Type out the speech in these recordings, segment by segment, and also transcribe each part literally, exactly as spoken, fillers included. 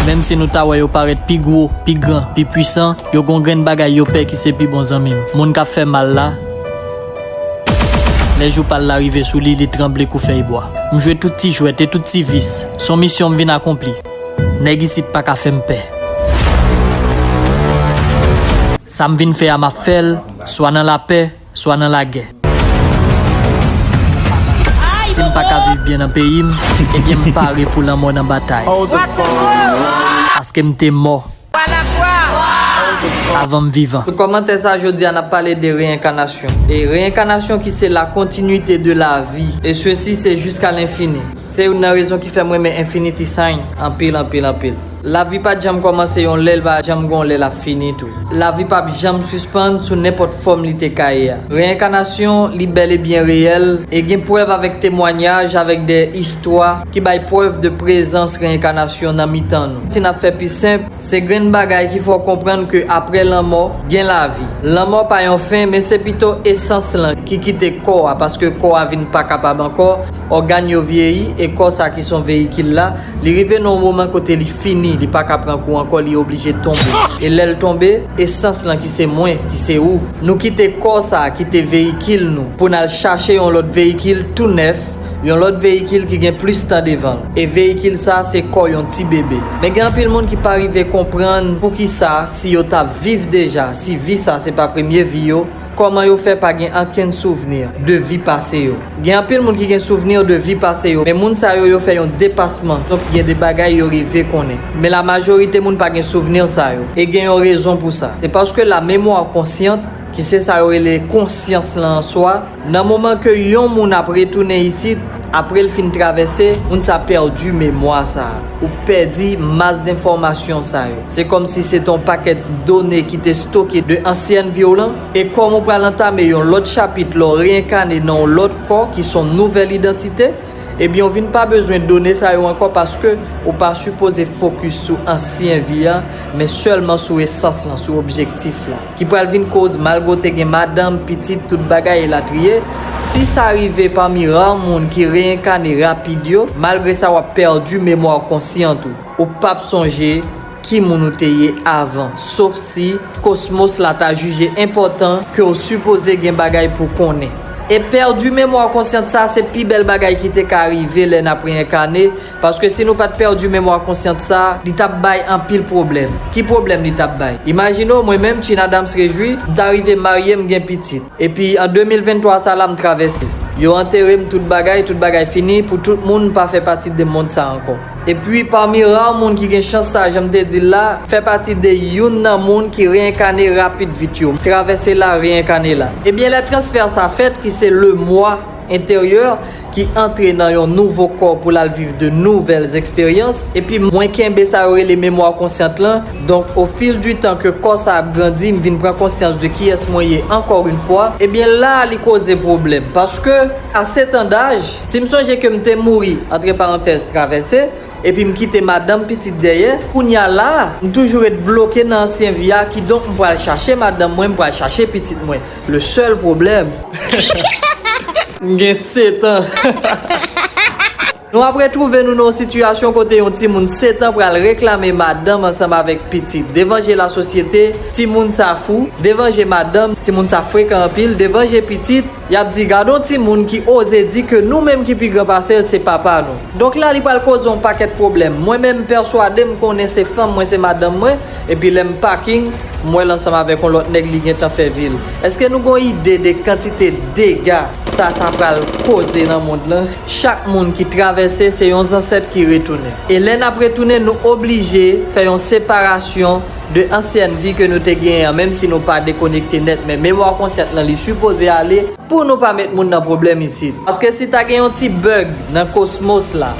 Menm si nou ta wè yo parèt pi gwo, pi gran, pi pwisan, yo gon grenn bagay yo pè ki se pi bon zanmi m. Moun k ap fè mal la, lè jou pa l la rive sou li, li tranble kou fèy bwa. M jwe tout ti jwèt e tout ti vis. Se yon misyon m vin akonpli. Nèg isit pa ka fè m pè. Sa m vin fè a, m ap fè l, swa nan lapè, swa nan lagè. Si m pa ka viv byen nan peyi m, ebyen m pare pou lanmò nan batay. Paske m te mò avan m vivan. Sou kòmantè sa, jodi a n ap pale de reyenkanasyon. E reyenkanasyon ki se la continuité de la vie. E ceci, c'est jusqu'à l'infini. Se youn nan rezon ki fè m renmen infinity sign anpil, anpil, anpil. Lavi pa t janm kòmanse yon lè, l pa janm gon lè l ap fini tou. Lavi p ap janm sispann sou nenpòt fòm li te ka ye a. Reyenkanasyon, li bèl e byen reyèl, e gen prèv avèk temwanyaj, avèk de istwa ki bay prèv de prezans reyenkanasyon nan mitan nou. Si n ap fè pi senp, se grenn bagay ki fè w konprann ke aprè lanmò, gen lavi. Lanmò pa yon fen, men se pito esans lan ki kite kò a, paske kò a vin pa kapab ankò, ògàn yo vyeyi, e kò sa ki se yon veyikil la, li rive nan yon moman kote li fini, li pa ka pran kou ankò, li oblije tonbe. E lè l tonbe, esans lan ki se mwen, ki se ou, nou kite kò sa a, kite veyikil nou, pou n al chache yon lòt veyikil tou nèf, yon lòt veyikil ki gen plis tan devan l. E veyikil sa a se kò yon ti bebe. Men gen anpil moun ki pa rive konprann poukisa, si yo t ap viv deja, si vi sa se pa premye vi yo, kòman yo fè pa gen ankenn souvni de vi pase yo. Gen anpil moun ki gen souvni de vi pase yo, men moun sa yo, yo fè yon depasman. Donk, gen de bagay yo rive konnen. Men la majorite moun pa gen souvni sa yo. E gen yon rezon pou sa. Se paske la mémoire consciente, ki se sa yo rele konsyans lan an swa, nan moman ke yon moun ap retounen isit, apre l fin travèse, moun sa pèdi memwa sa a. Ou pèdi mas denfòmasyon sa yo. Se kòmsi se te yon pakèt done ki te stoke de ansyèn vi w lan, e kòm ou pral antame yon lòt chapit lè w reyènkane nan yon lòt kò ki se yon nouvèl idantite, ebyen, ou vin pa bezwen done sa yo ankò, paske ou pa sipoze fokis sou ansyen vi a, men sèlman sou esans lan, sou objektif la. Ki pral vin koz, malgre w te gen madanm, pitit, tout bagay, elatriye, si sa rive pami ra moun ki reyènkane rapid yo, malgre sa, w ap pèdi memwa konsyant ou. Ou p ap sonje ki moun ou te ye avan, sof si kosmos la ta jije enpòtan ke w sipoze gen bagay pou konnen. E pèdi memwa konsyant sa, se pi bèl bagay ki te ka rive lè n ap reyènkane, paske si nou pa t pèdi memwa konsyant sa, li t ap bay anpil pwoblèm. Ki pwoblèm li t ap bay? Imajine w, mwen menm, China Dams Rejwi, m ta rive marye, m gen pitit. Epi an de mil venntwa sa la, m travèse. Yo antere m, tout bagay, tout bagay fini, pou tout moun, m pa fè pati de mond sa ankò. Epi, pami ra moun ki gen chans sa, jan m te di l la, fè pati de youn nan moun ki reyènkane rapid vit yo, travèse la, reyènkane la. Ebyen, lè transfè sa fèt, ki se le moi enteryè ki antre nan yon nouvo kò pou l al viv de nouvèl eksperyans, epi mwen kenbe sa yo rele memwa konsyant lan. Donk, au fil du temps ke kò sa ap grandi, m vin pran konsyans de kiyès mwen ye ankò yon fwa, ebyen, la a li koze pwoblèm. Paske, à sept ans d'âge, si m sonje ke m te mouri, antre parantèz, travèse, epi m kite madanm, pitit dèyè, kounye a la a, m toujou ret bloke nan ansyen vi a, kidonk m pral chache madanm mwen, m pral chache pitit mwen. Le sèl pwoblèm, m gen sèt an. Nou ap retwouve nou nan yon sitiyasyon kote yon timoun sèt an pral reklame madanm ansanm avèk pitit. Devan je lasosyete, timoun sa fou. Devan je madanm, timoun sa frekan anpil. Devan je pitit, y ap di, "Gade yon timoun ki oze di ke nou menm ki pi gran pase l, se papa nou." Donk la, li pral koze yon pakèt pwoblèm. Mwen menm, m pèswade, m konnen se fanm mwen, se madanm mwen, epi lè m parking, m wè l ansanm avèk yon lòt nèg, li gentan fè vi l. Èske nou gon ide de kantite dega sa ta pral koze nan mond lan? Chak moun ki travèse, se yon zansèt ki retounen. E lè n ap retounen, nou oblije fè yon separasyon de ansyèn vi ke nou te genyen an, menm si nou pa dekonekte nèt, men memwa konsyant lan, li sipoze ale pou nou pa met moun nan pwoblèm isit. Paske si ta gen yon ti bug nan kosmos la,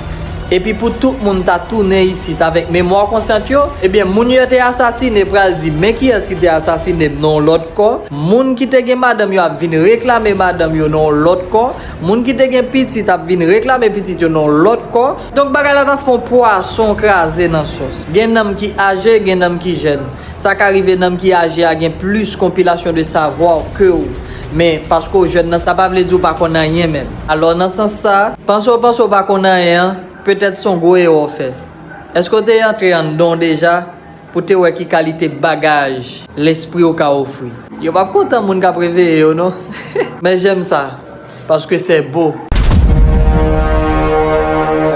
epi pou tout moun ta tounen isit avèk memwa konsyant yo, ebyen, moun yo te asasine pral di, "Men kiyès ki te asasine m nan yon lòt kò." Moun ki te gen madanm yo ap vin reklame madanm yo nan yon lòt kò. Moun ki te gen pitit ap vin reklame pitit yo nan yon lòt kò. Donk, bagay la t ap fè yon pwason kraze nan sòs. Gen nanm ki aje, gen nanm ki jèn. Sa ka rive nanm ki aje a gen plis konpilasyon de savwa ke w. Men, paske w jèn nan, sa pa vle di w pa konn anyen menm. Alò, nan sans sa, panse w panse w pa konn anyen an, petèt se yon gwo erè w fè. Èske w te antre anndan w deja pou te wè ki kalite bagaj lespri w ka ofri? Yo p ap kontan moun k ap reveye yo, non. Men j'aime ça, parce que c'est beau.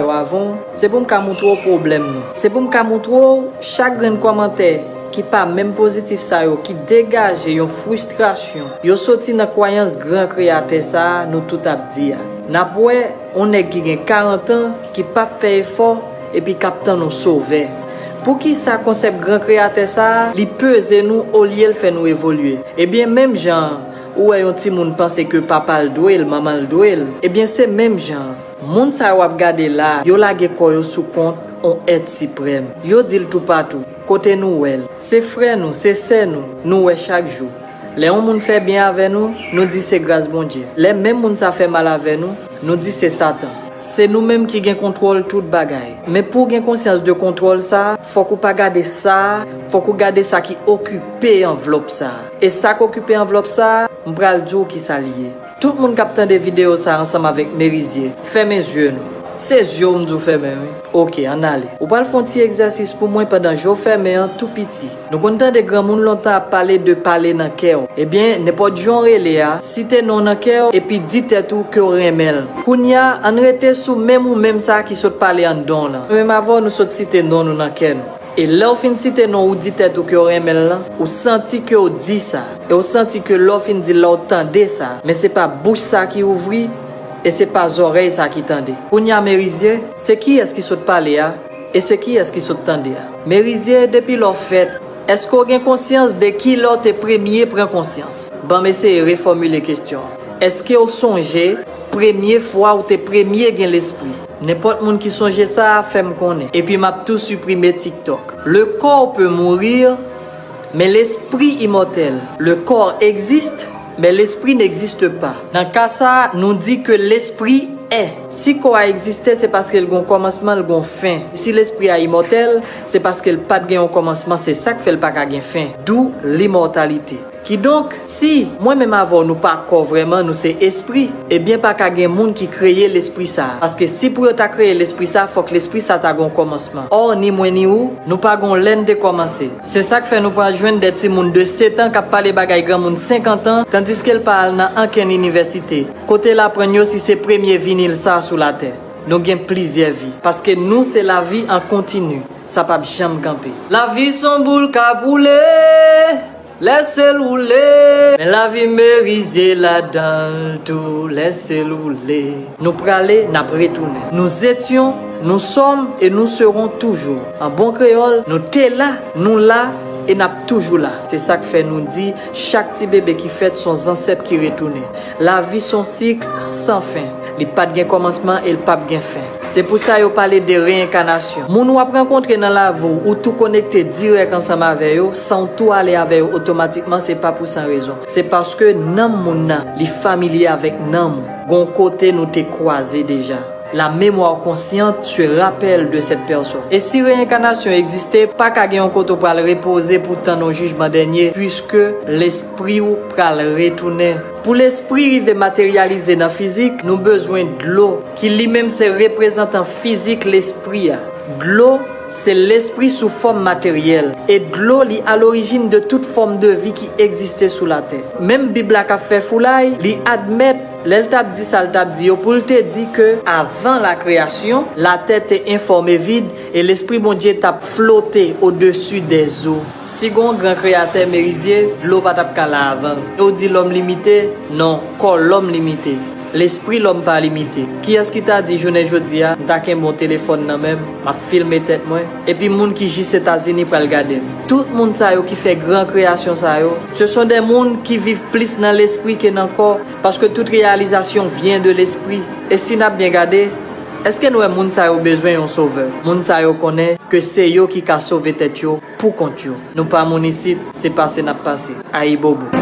Yo avan, se pou m ka montre w pwoblèm nou. Se pou m ka montre w chak grenn kòmantè ki pa menm pozitif sa yo, ki degaje yon fristrasyon. Yo soti nan kwayans gran kreyatè sa a nou tout ap di a. N ap wè yon nèg ki gen karant an, ki p ap fè efò, epi k ap tann yon sovè. Poukisa konsèp gran kreyatè sa a, li peze nou olye l fè nou evolye? Ebyen, menm jan an, ou wè yon timoun panse ke papa l dwe l, manman l dwe l, ebyen, se menm jan an. Moun sa yo w ap gade la a, yo lage kò yo sou kont yon èt siprèm. Yo di l toupatou, kote nou wè l. Se frè nou, se sè nou, nou wè chak jou. Lè yon moun fè byen avè nou, nou di se gras Bondye. Lè menm moun sa fè mal avè nou, nou di se Satan. Se nou menm ki gen kontwòl tout bagay. Men pou w gen konsyans de kontwòl sa a, fòk ou pa gade sa a, fòk ou gade sa ki okipe anvlòp sa a. E sa k okipe anvlòp sa a, m pral di w kisa l ye. Tout moun k ap tande videyo sa a ansanm avèk Merizye, fèmen zye nou. Se zye w m di w fèmen, wi. Oke, ann ale. Ou pral fè yon ti egzèsis pou mwen pandan je w fèmen an tou piti. Nou konn tande granmoun lontan ap pale de pale nan kè w. Ebyen, nenpòt jan w rele a, site non w nan kè w epi di tèt ou ke w renmen l. Kounye a, ann rete sou menm ou menm sa a ki sot pale anndan w lan. Mwen menm avè w, nou sot site non nou nan kè nou. E lè w fin site non ou di tèt ou ke w renmen l lan, ou santi ke w di sa. E w santi ke lè w fin di l la, w tande sa. Men se pa bouch sa ki ouvri, e se pa zòrèy sa ki tande. Kounye a, Merizye, se kiyès ki sot pale a? E se kiyès ki sot tande a? Merizye, depi lè w fèt, èske w gen konsyans de ki lè w te premye pran konsyans? Ban m eseye refòmile kesyon an. Èske w sonje premye fwa w te premye gen lespri? Nenpòt moun ki sonje sa a, fè m konnen. Epi m ap tou siprime TikTok. Le corps peut mourir, mais l'esprit immortel. Le corps existe, mais l'esprit n'existe pas. Nan ka sa a, nou di ke lespri è. Si kò a egziste, se paske l gon kòmansman, l gon fen. Si lespri a imòtèl, se paske l pa t gen yon kòmansman, se sa k fè l pa ka gen fen. D'où l'immortalité. Kidonk, si mwen menm avè w nou pa kò vrèman, nou se espri, ebyen pa ka gen moun ki kreye lespri sa a. Paske si pou yo ta kreye lespri sa a, fòk lespri sa a ta gen yon kòmansman. Ò, ni mwen ni ou, nou pa gen yon lè n te kòmanse. Se sa k fè nou pral jwenn de timoun de sèt an k ap pale bagay granmoun senkant an, tandiske l pa al nan ankenn inivèsite. Kote l aprann yo si se premye vini l sa a sou latè. Nou gen plizyè vi. Paske nou se lavi an kontini. Sa p ap janm kanpe. Lavi s on boul k ap woule. Lèse l woule. Men lavi Merizye ladan l tou, lèse l woule. Nou prale, n ap retounen. Nous étions, nous sommes et nous serons toujours. An bon kreyòl, nou te la, nou la, e n ap toujou la. Se sa k fè nou di, chak ti bebe ki fèt s on zansèt ki retounen. Lavi s on sik san fen. Li pa t gen kòmansman e l p ap gen fen. Se pou sa yo pale de reyenkanasyon. Moun w ap rankontre nan lavi w, ou tou konekte dirèk ansanm avè yo, san w tou ale avè yo otomatikman, se pa pou san rezon. Se paske nanm moun nan, li familye avèk nanm ou. Gon kote nou te kwaze deja. La mémoire consciente se rappelle de cette personne. E si reyenkanasyon egziste, pa ka gen yon kote w pral repoze pou tann yon jijman dènye, puiske lespri w pral retounen. Pou lespri rive materyalize nan fizik, nou bezwen dlo, ki li menm se reprezantan fizik lespri a. Dlo se lespri sou fòm materyèl, e dlo li alorijin de tout fòm de vi ki egziste sou latè. Menm Bib la k ap fè foulay, li admèt, lè l t ap di sa l t ap di yo, pou l te di ke avan la kreyasyon, latè te enfòme vid, e Lespri Bondye t ap flote odesi dèzo. Si gon gran kreyatè Merizye, dlo pa t ap ka la avan l. E w di lòm limite? Non, kò lòm limite. Lespri lòm pa limite. Kiyès ki ta di jounen jodi a, m ta kenbe yon telefòn nan men m, m ap filme tèt mwen, epi moun ki jis Etazini pral gade m? Tout moun sa yo ki fè gran kreyasyon sa yo, ce sont des moun ki viv plis nan lespri ke nan kò, paske tout reyalizasyon vyen de lespri. E si n ap byen gade, èske n wè moun sa yo bezwen yon sovè? Moun sa yo konnen ke se yo ki ka sove tèt yo pou kont yo. Nou pa moun isit, se pase n ap pase. Ayibobo.